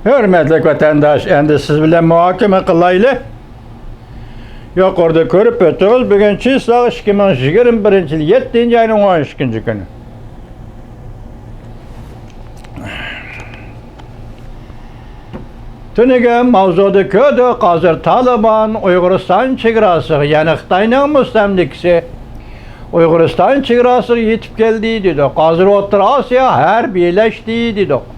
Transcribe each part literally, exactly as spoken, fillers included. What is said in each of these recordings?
ھۆرمەتلىك ۋەتەنداش، ئەمدى سىز بىلەن مۇھاكىمە قىلايلى. يۇقىرىدا كۆرۈپ ئۆتتىڭىز، بۈگۈن چىسلاغ ئىككى مىڭ يىگىرمە بىرىنچى يىل يەتتىنچى ئاينىڭ ئون ئىككىنچى كۈنى. تۈنۈگۈن ماۋزۇدا كۆردۇق، ھازىر تالىبان ئۇيغۇرىستان چېگراسىغا، يەنى خىتاينىڭ مۇستەملىكىسى ئۇيغۇرىستان چېگراسىغا يېتىپ كەلدى دېدۇق. ھازىر ئوتتۇرا ئاسىيا ھەربىيلەشتى دېدۇق.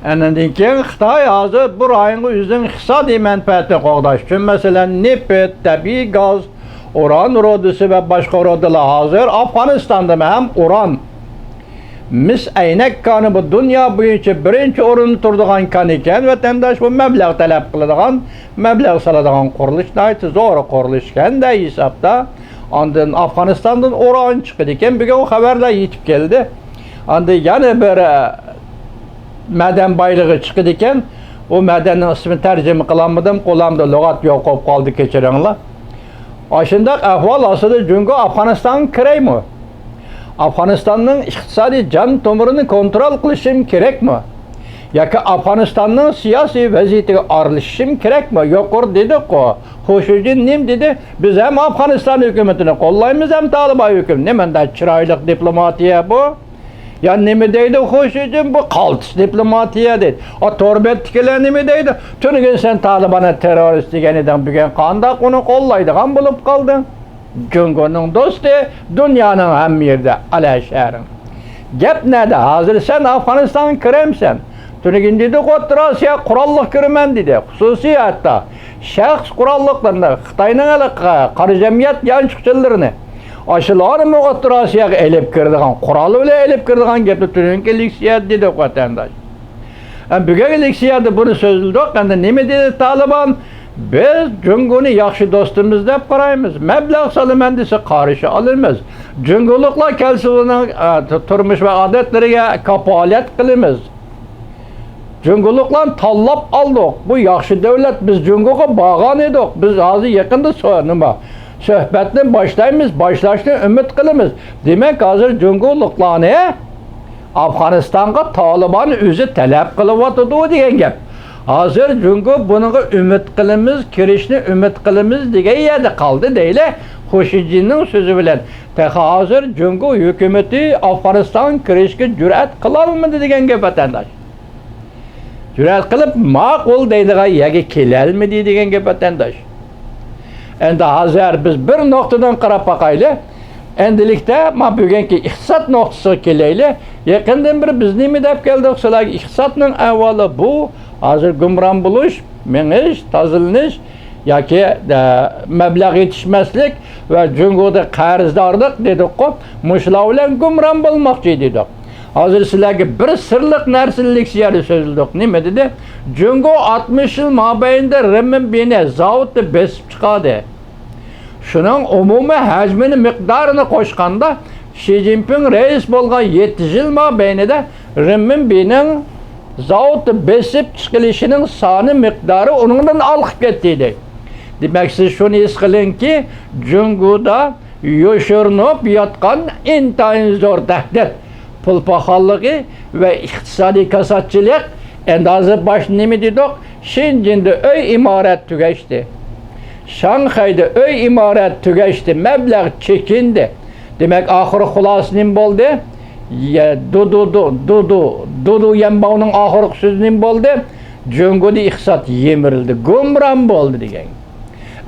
ئاندىن كېيىن خىتاي ھازىر بۇ رايونغا ئۆزىنىڭ ئىقتىسادىي مەنپەئەتىنى قوغداش ئۈچۈن، مەسىلەن، نېفىت، تەبىئىي گاز، ئۇران رۇدىسى ۋە باشقا رۇدىلار ھازىر ئافغانىستاندىمۇ ھەم ئۇران، مىس ئەينەك كانى بۇ دۇنيا بويىچە بىرىنچى ئورۇندا تۇرىدىغان كان ئىكەن، ۋەتەنداش، بۇ مەبلەغ تەلەپ قىلىدىغان، مەبلەغ سالىدىغان قۇرۇلۇش، ناھايىتى زور قۇرۇلۇش ئىكەن دە ھېسابتا. ئاندىن ئافغانىستاندىن ئۇران چىقىدىكەن، بۈگۈن خەۋەرلەر يېتىپ كەلدى. ئاندىن يەنە بىر، ئە، مەدەن بايلىقى چىقىدىكەن. ئۇ مەدەننىڭ ئىسمىنى تەرجىمە قىلالمىدىم، قولامدا لۇغەت يوق بولۇپ قالدى، كەچۈرۈڭلار. ئاشۇنداق ئەھۋال ئاستىدا جۇڭگو ئافغانىستانغا كىرەيمۇ؟ ئافغانىستاننىڭ ئىقتىسادىي جان تومۇرىنى كونترول قىلىشىم كېرەكمۇ؟ ياكى ئافغانىستاننىڭ سىياسىي ۋەزىيىتىگە ئارىلىشىشىم كېرەكمۇ؟ يۇقىرىدا دېدۇققۇ، خۇ شىجىن نېمە دېدى؟ بىز ھەم ئافغانىستان ھۆكۈمىتىنى قوللايمىز، ھەم تالىبان ھۆكۈمىتىنى. نېمانداق چىرايلىق دىپلوماتىيە بۇ؟ يا نېمە دەيدۇ خۇ شىجىن؟ بۇ قالتىس دىپلوماتىيە دەيدۇ. ئا، تور بەتتىكىلەر نېمە دەيدۇ؟ تۈنۈگۈن سەن تالىباننى تېررورىست دېگەن ئىدىڭ، بۈگۈن قانداق ئۇنى قوللايدىغان بولۇپ قالدىڭ؟ جۇڭگونىڭ دوستى دۇنيانىڭ ھەممە يېرىدە، ئەلە شەھىرىڭ. گەپ نەدە؟ ھازىر سەن ئافغانىستانغا كىرەمسەن؟ تۈنۈگۈن دېدۇق، ئوتتۇرا ئاسىياغا قوراللىق كىرىمەن دېدى. خۇسۇسىي ھەتتا شەخس قوراللىقلىرىنى، خىتاينىڭ ھېلىقى قارا جەمئىيەت يانچۇقچىلىرىنى، ئاشۇلارنىمۇ ئوتتۇرا ئاسىياغا ئېلىپ كىرىدىغان، قورال بىلەن ئېلىپ كىرىدىغان گەپنى تۈنۈگۈنكى لېكسىيەدە دېدۇق، ۋەتەنداش. ھەم بۈگۈنكى لېكسىيەدە بۇنى سۆزلىدۇق. ئەمدى نېمە دېدى تالىبان؟ بىز جۇڭگونى ياخشى دوستىمىز دەپ قارايمىز. مەبلەغ سالىمەن دېسە، قارشى ئالىمىز. جۇڭگولۇقلار كەلسە، ئۇنىڭ، ئە، تۇ-، تۇرمۇش ۋە ئادەتلىرىگە كاپالەت قىلىمىز. جۇڭگولۇقلارنى تاللاپ ئالدۇق. بۇ ياخشى دۆلەت. بىز جۇڭگوغا بارغان ئىدۇق. بىز ھازىر يېقىندا سو-، نېمە، سۆھبەتنى باشلايمىز، باشلاشنى ئۈمىد قىلىمىز. دېمەك، ھازىر جۇڭگولۇقلارنى ئافغانىستانغا تالىبان ئۆزى تەلەپ قىلىۋاتىدۇ دېگەن گەپ. ھازىر جۇڭگو بۇنىڭغا ئۈمىد قىلىمىز، كىرىشنى ئۈمىد قىلىمىز دېگەن يەردە قالدى دەيلى. خۇ شىجىننىڭ سۆزى بىلەن، تېخى ھازىر جۇڭگو ھۆكۈمىتى ئافغانىستانغا كىرىشكە جۈرئەت قىلالمىدى دېگەن گەپ، ۋەتەنداش. جۈرئەت قىلىپ ماقۇل دەيدىغان يەرگە كېلەلمىدى دېگەن گەپ، ۋەتەنداش. ئەمدى ھازىر بىز بىر نۇقتىدىن قاراپ باقايلى. ئەمدىلىكتە ما بۈگۈنكى ئىقتىساد نۇقتىسىغا كېلەيلى. يېقىندىن بېرى بىز نېمە دەپ كەلدۇق؟ سىلەرگە ئىقتىسادنىڭ ئەھۋالى بۇ. ھازىر گۇمران بولۇش، مېڭىش، تازىلىنىش ياكى، ئە، مەبلەغ يېتىشمەسلىك ۋە جۇڭگودا قەرزدارلىق دېدۇققۇ، مۇشۇلار بىلەن گۇمران بولماقچى دېدۇق. ھازىر سىلەرگە بىر سىرلىق نەرسىنى لېكسىيەدە سۆزلىدۇق. نېمە دېدى؟ جۇڭگو ئاتمىش يىل مابەينىدە رېنمىنبىنى زاۋۇتتا بېسىپ چىقاردى. شۇنىڭ ئومۇمىي ھەجمىنى مىقدارىنى قوشقاندا، شى جىنپىڭ رەئىس بولغان يەتتە يىل مابەينىدە رېنمىنبىنىڭ زاۋۇتتا بېسىپ چىقىلىشىنىڭ سانى مىقدارى ئۇنىڭدىن ئالقىپ كەتتى دەيدۇ. دېمەك، سىز شۇنى ھېس قىلىڭكى، جۇڭگودا يوشۇرۇنۇپ ياتقان ئىنتايىن زور تەھدىت، پۇل پاخاللىقى ۋە ئىقتىسادىي كاساتچىلىق. ئەمدى ھازىر باشتا نېمە دېدۇق؟ شېنجېندا ئۆي ئىمارەت تۈگەشتى. شاڭخەيدە ئۆي ئىمارەت تۈگەشتى، مەبلەغ چېكىندى. دېمەك، ئاخىرى خۇلاسە نېمە بولدى؟ يە، دۇدۇ، دۇ-، دۇدۇ، دۇدۇ يەنباۋنىڭ ئاخىرقى سۆزى نېمە بولدى؟ جۇڭگودا ئىقتىساد يىمىرىلدى، گۇمران بولدى دېگەن.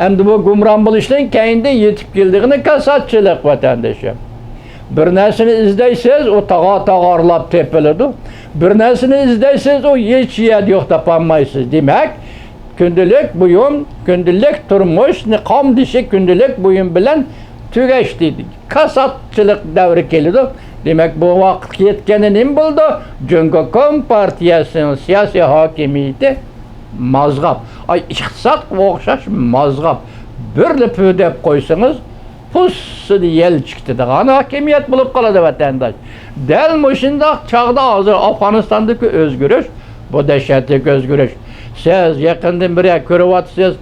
ئەمدى بۇ گۇمران بولۇشتىن كەينىدىن يېتىپ كېلىدىغىنى كاساتچىلىق، ۋەتەندىشىم. بىر نەرسىنى ئىزدەيسىز، ئۇ تاغار-تاغارلاپ تېپىلىدۇ. بىر نەرسىنى ئىزدەيسىز، ئۇ ھېچ يەردە يوق، تاپالمايسىز. دېمەك، كۈندىلىك بۇيۇم، كۈندىلىك تۇرمۇش، قامدىشى كۈندىلىك بۇيۇم بىلەن تۈگەشتى. كاساتچىلىق دەۋرى كېلىدۇ. دېمەك، بۇ ۋاقىتقا يەتكەندە نېمە بولىدۇ؟ جۇڭگو كومپارتىيەسىنىڭ سىياسىي ھاكىمىيىتى مازغاپ، ئاي، ئىقتىسادقا ئوخشاش مازغاپ، بىرلا پۈۋ دەپ قويسىڭىز، پۇسسىدە يەل چىقىدىغان ھاكىمىيەت بولۇپ قالىدۇ، ۋەتەنداش. دەل مۇشۇنداق چاغدا ھازىر ئافغانىستاندىكى ئۆزگىرىش، بۇ دەھشەتلىك ئۆزگىرىش. سىز يېقىندىن بېرى كۆرۈۋاتىسىز،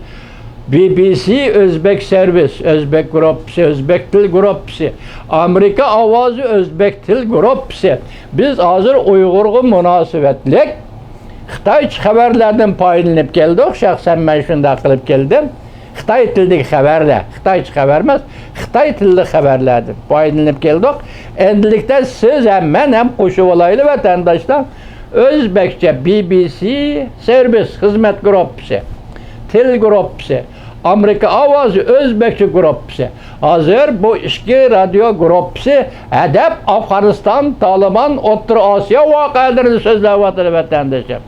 بى بى سى ئۆزبەك سېرۋىس، ئۆزبەك گۇرۇپپىسى، ئۆزبەك تىل گۇرۇپپىسى، ئامېرىكا ئاۋازى ئۆزبەك تىل گۇرۇپپىسى. بىز ھازىر ئۇيغۇرغا مۇناسىۋەتلىك خىتايچە خەۋەرلەردىن پايدىلىنىپ كەلدۇق. شەخسەن مەن شۇنداق قىلىپ كەلدىم. خىتاي تىلىدىكى خەۋەرلەر، خىتايچە خەۋەر ئەمەس، خىتاي تىللىق خەۋەرلەردىن پايدىلىنىپ كەلدۇق. ئەمدىلىكتە سىز ھەم مەن ھەم قوشۇۋالايلى، ۋەتەنداشلار. ئۆزبەكچە بى بى سى سېرۋىس خىزمەت گۇرۇپپىسى، تىل گۇرۇپپىسى، ئامېرىكا ئاۋازى ئۆزبەكچە گۇرۇپپىسى. ھازىر بۇ ئىككى رادىيو گۇرۇپپىسى ھەدەپ ئافغانىستان، تالىبان، ئوتتۇرا ئاسىيا ۋەقەلىرىنى سۆزلەۋاتىدۇ، ۋەتەندىشىم.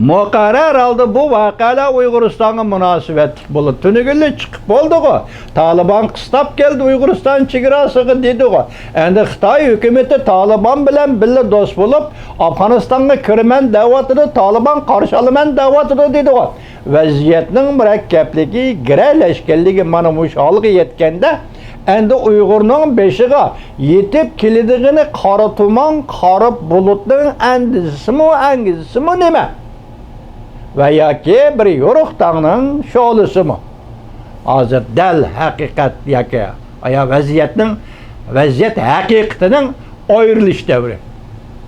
مۇقەررەر ھالدا بۇ ۋەقەلەر ئۇيغۇرىستانغا مۇناسىۋەتلىك بولىدۇ. تۈنۈگۈنلا چىقىپ بولدىغۇ. تالىبان قىستاپ كەلدى ئۇيغۇرىستان چېگراسىغا دېدىغۇ. ئەمدى خىتاي ھۆكۈمىتى تالىبان بىلەن بىللە دوست بولۇپ، ئافغانىستانغا كىرىمەن دەۋاتىدۇ، تالىبان قارشى ئالىمەن دەۋاتىدۇ دېدىغۇ. ۋەزىيەتنىڭ مۇرەككەپلىكى، گىرەلەشكەنلىكى مانا مۇشۇ ھالغا يەتكەندە، ئەمدى ئۇيغۇرنىڭ بېشىغا يېتىپ كېلىدىغىنى قارا تۇمان، قارا بۇلۇتنىڭ ئەندىزىسىمۇ، ئەنگىزىسىمۇ نېمە؟ ۋە ياكى بىر يورۇق تاڭنىڭ شولىسىمۇ؟ ھازىر دەل ھەقىقەت ياكى ئايا ۋەزىيەتنىڭ، ۋەزىيەت ھەقىقىتىنىڭ ئايرىلىش دەۋرى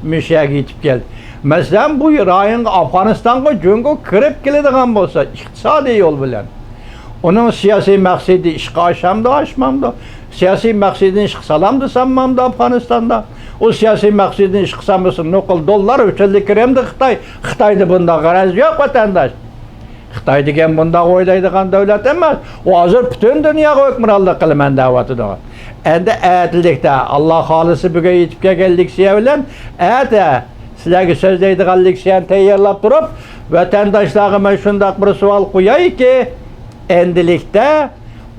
مۇشۇ يەرگە يېتىپ كەلدى. مەسىلەن، بۇ رايونغا، ئافغانىستانغا جۇڭگو كىرىپ كېلىدىغان بولسا، ئىقتىسادىي يول بىلەن، ئۇنىڭ سىياسىي مەقسىتى ئىشقا ئاشامدۇ، ئاشمامدۇ؟ سىياسىي مەقسىتىنى ئىشقا سالامدۇ، سالمامدۇ ئافغانىستاندا؟ ئۇ سىياسىي مەقسىتىنى ئىشقا سالمىسا، نوقۇل دوللار ئۈچۈنلا كىرەمدۇ خىتاي؟ خىتايدا بۇنداق غەرەز يوق، ۋەتەنداش. خىتاي دېگەن بۇنداق ئويلايدىغان دۆلەت ئەمەس. ئۇ ھازىر پۈتۈن دۇنياغا ھۆكۈمرانلىق قىلىمەن دەۋاتىدۇ. ئەمدى ئەتىلىكتە، ئاللا خالىسا، بۈگۈن يېتىپ كەلگەن لېكسىيە بىلەن ئەتە سىلەرگە سۆزلەيدىغان لېكسىيەنى تەييارلاپ تۇرۇپ، ۋەتەنداشلارغا مەن شۇنداق بىر سوئال قويايكى، ئەمدىلىكتە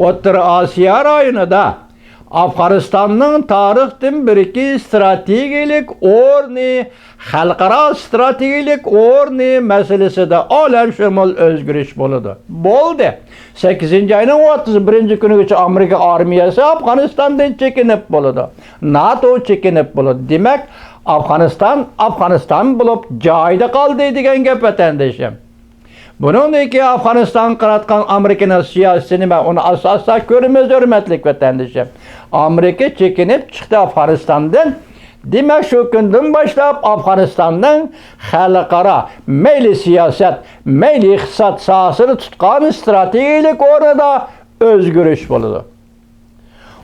ئوتتۇرا ئاسىيا رايونىدا ئافغانىستاننىڭ تارىختىن بېرىكى ستراتېگىيەلىك ئورنى، خەلقئارا ستراتېگىيەلىك ئورنى مەسىلىسىدە ئالەمشۇمۇل ئۆزگىرىش بولىدۇ. بولدى. سەككىزىنچى ئاينىڭ ئوتتۇز بىرىنچى كۈنىگىچە ئامېرىكا ئارمىيەسى ئافغانىستاندىن چېكىنىپ بولىدۇ. ناتو چېكىنىپ بولىدۇ. دېمەك، ئافغانىستان ئافغانىستان بولۇپ جايىدا قالدى دېگەن گەپ، ۋەتەندىشىم. بۇنىڭدىن كېيىن ئافغانىستانغا قاراتقان ئامېرىكىنىڭ سىياسىتىنى مەن ئۇنى ئاستا-ئاستا كۆرىمىز، ھۆرمەتلىك ۋەتەندىشىم. ئامېرىكا چېكىنىپ چىقتى ئافغانىستاندىن. دېمەك، شۇ كۈندىن باشلاپ ئافغانىستاننىڭ خەلقئارا مەيلى سىياسەت، مەيلى ئىقتىساد ساھەسىدە تۇتقان ستراتېگىيەلىك ئورنىدا ئۆزگىرىش بولىدۇ.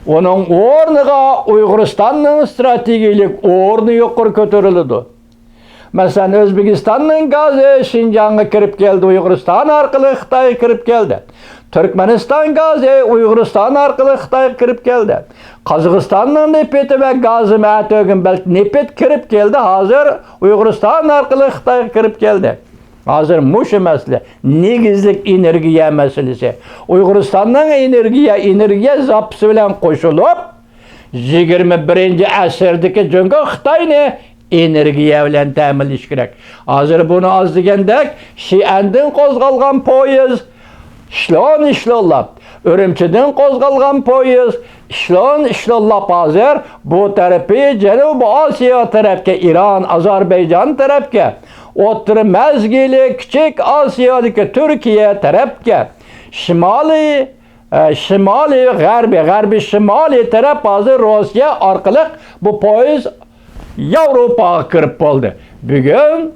ئۇنىڭ ئورنىغا ئۇيغۇرىستاننىڭ ستراتېگىيەلىك ئورنى يۇقىرى كۆتۈرۈلىدۇ. مەسىلەن، ئۆزبېكىستاننىڭ گازى شىنجاڭغا كىرىپ كەلدى، ئۇيغۇرىستان ئارقىلىق خىتايغا كىرىپ كەلدى. تۈركمەنىستان گازى ئۇيغۇرىستان ئارقىلىق خىتايغا كىرىپ كەلدى. قازاقىستاننىڭ نېفىتى ۋە گازى، مەتۆگۈن بەلكى نېفىت كىرىپ كەلدى، ھازىر ئۇيغۇرىستان ئارقىلىق خىتايغا كىرىپ كەلدى. ھازىر مۇشۇ مەسىلە، نېگىزلىك ئېنېرگىيە مەسىلىسى. ئۇيغۇرىستاننىڭ ئېنېرگىيە، ئېنېرگىيە زاپىسى بىلەن قوشۇلۇپ، يىگىرمە بىرىنچى ئەسىردىكى جۇڭگو خىتاينى ئېنېرگىيە بىلەن تەمىنلىشى كېرەك. ھازىر بۇنى ئاز دېگەندەك، شىئەندىن قوزغالغان پويىز ئىشلون ئىشلونلاپ، ئۈرۈمچىدىن قوزغالغان پويىز ئىشلون ئىشلونلاپ، ھازىر بۇ تەرىپى جەنۇبىي ئاسىيا تەرەپكە، ئىران، ئازەربەيجان تەرەپكە، ئوتتۇرا مەزگىلى كىچىك ئاسىيادىكى تۈركىيە تەرەپكە، شىمالىي، ئە، شىمالىي غەربىي، غەربىي شىمالىي تەرەپ ھازىر روسىيە ئارقىلىق بۇ پويىز ياۋروپاغا كىرىپ بولدى. بۈگۈن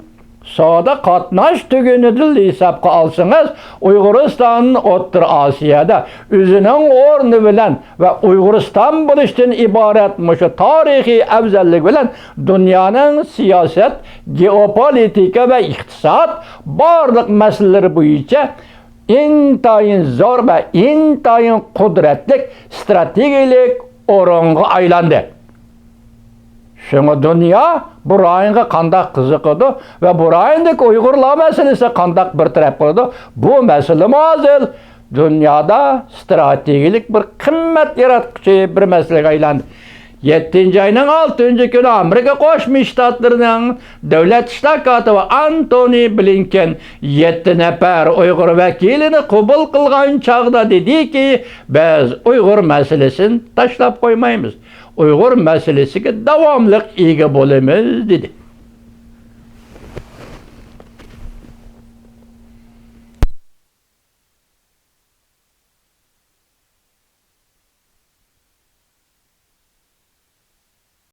سودا قاتناش تۈگۈنىدىن ھېسابقا ئالسىڭىز، ئۇيغۇرىستان ئوتتۇرا ئاسىيادا ئۆزىنىڭ ئورنى بىلەن ۋە ئۇيغۇرىستان بولۇشتىن ئىبارەت مۇشۇ تارىخىي ئەۋزەللىكى بىلەن دۇنيانىڭ سىياسەت، گېئوپولىتىكا ۋە ئىقتىساد بارلىق مەسىلىلىرى بويىچە ئىنتايىن زور ۋە ئىنتايىن قۇدرەتلىك ستراتېگىيەلىك ئورۇنغا ئايلاندى. شۇڭا دۇنيا بۇ رايونغا قانداق قىزىقىدۇ ۋە بۇ رايوندىكى ئۇيغۇرلار مەسىلىسى قانداق بىر تەرەپ قىلىدۇ؟ بۇ مەسىلىمۇ ھازىر دۇنيادا ستراتېگىيەلىك بىر قىممەت ياراتقۇچى بىر مەسىلىگە ئايلاندى. يەتتىنچى ئاينىڭ ئالتىنچى كۈنى ئامېرىكا قوشما شتاتلىرىنىڭ دۆلەت ئىشلار كاتىپى ئانتونى بلىنكېن يەتتە نەپەر ئۇيغۇر ۋەكىلىنى قوبۇل قىلغان چاغدا دېدىكى، بىز ئۇيغۇر مەسىلىسىنى تاشلاپ قويمايمىز. ئۇيغۇر مەسىلىسىگە داۋاملىق ئىگە بولىمىز، دېدى.